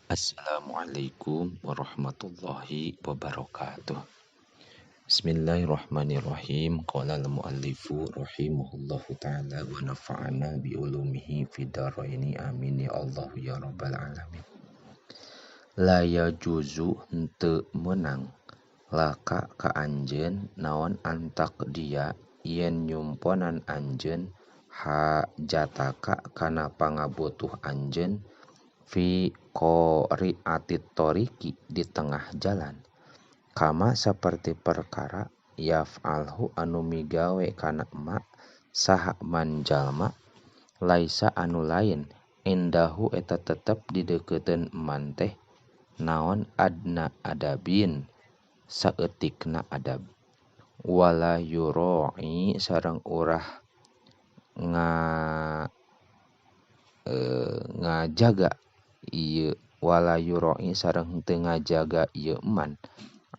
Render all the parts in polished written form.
Assalamualaikum warahmatullahi wabarakatuh. Bismillahirrahmanirrahim. Qala al-muallifu rahimahullahu ta'ala wa nafa'ana bi ulumihi fid dharaini, amin ya Allah ya rabbal alamin. La yajuzu henteu meunang laka ka anjeun naon antak dia yen nyumponan anjeun hajataka kana pangabutuh anjeun fi qari'atit thariqi di tengah jalan, kama saperti perkara yaf'alhu anu migawe kana ma saha man jalma laisa anu lain indahu eta tetep dideukeutkeun man teh naon adna adabin saeutikna adab, wala yura'i sareng urah ngajaga ieu, wala yura'i sareng henteu ngajaga ieu man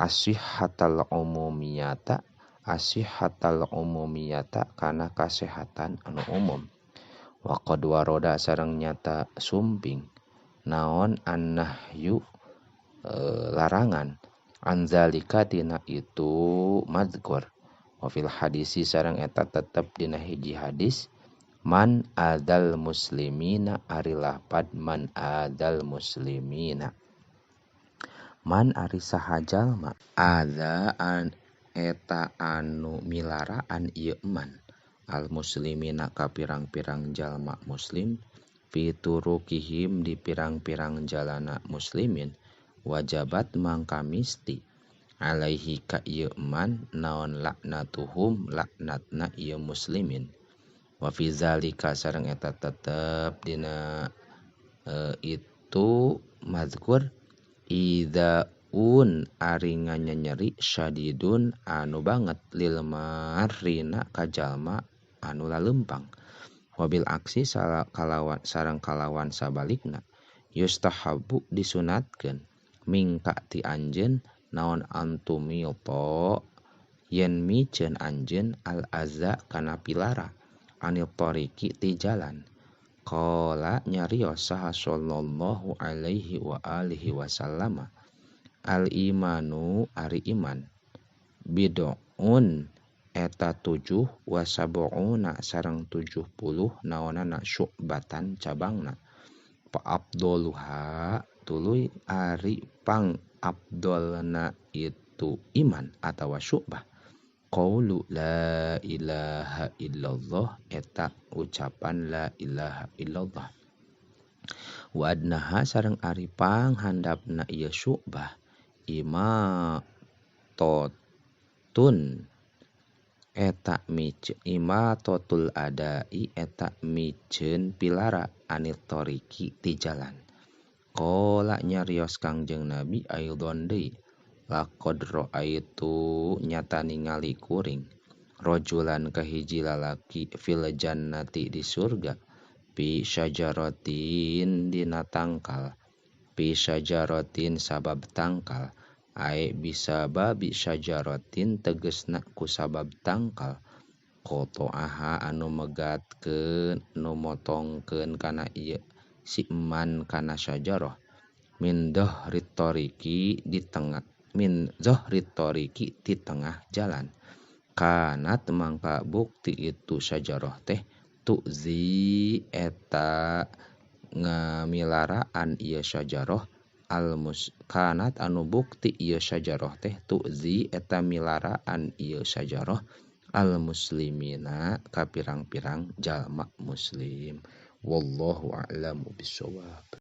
asihhatal umumiyata, asihhatal umumiyata kana kasehatan anu umum. Wa qad waroda sareng nyata sumping naon annahyu larangan anzalika tina itu madzkur. Wa fil hadisi sareng eta tetep dina hiji hadis man adal muslimina ari lapad man adal muslimina, man ari saha jalma adza an eta anu milaraan ieu man al muslimina ka pirang-pirang jalma muslim fi turukihim di pirang-pirang jalana muslimin, wajabat mangka misti alaihi ka ieu man naon laknatuhum laknatna ieu muslimin. Wa fi zalika sareng eta tetep dina itu mazkur idzaun ari nganyeri syadidun anu banget lil marina ka jalma anu lalempang, wabil aksi kalawan sareng kalawan sabalikna yustahabu disunatkeun mingka ti anjeun naon antumito yen miceun anjeun al azza kana pilara anil tariqi ti jalan. Qala nyarios saha sallallahu alaihi wa alihi wasallama al imanu ari iman bid'un eta 7 wa sab'una sareng 70 naonana syu'batan cabangna, fa afdoluha tuluy ari pang afdolna itu iman atawa syu'bah qaulu la ilaha illallah eta ucapan la ilaha illallah, wa adnaha sareng ari panghandapna ieu syu'bah ima totun eta miceun ima totul adai eta miceun pilara anil tariqi ti jalan. Qala nyarios Kangjeng Nabi aidon deui laqad ra'aitu nyata ningali kuring rajulan kahiji lalaki fil jannati di surga fi syajaratin dina tangkal, fi syajaratin sabab tangkal, ae bisa babi syajaratin tegesna ku sabab tangkal, qata'aha anu megatkeun nu motongkeun kana ieu si man kana syajarah min dhahrit tariqi di tengah, min zahrit tariqi di tengah jalan, kanat mangka bukti itu syajarah teh tu'zi eta ngamilaraan ieu syajarah almus, kanat anu bukti ieu syajarah teh tu'zi eta milaraan ieu syajarah al muslimina ka pirang-pirang jalma muslim. Wallahu a'lamu bissawab.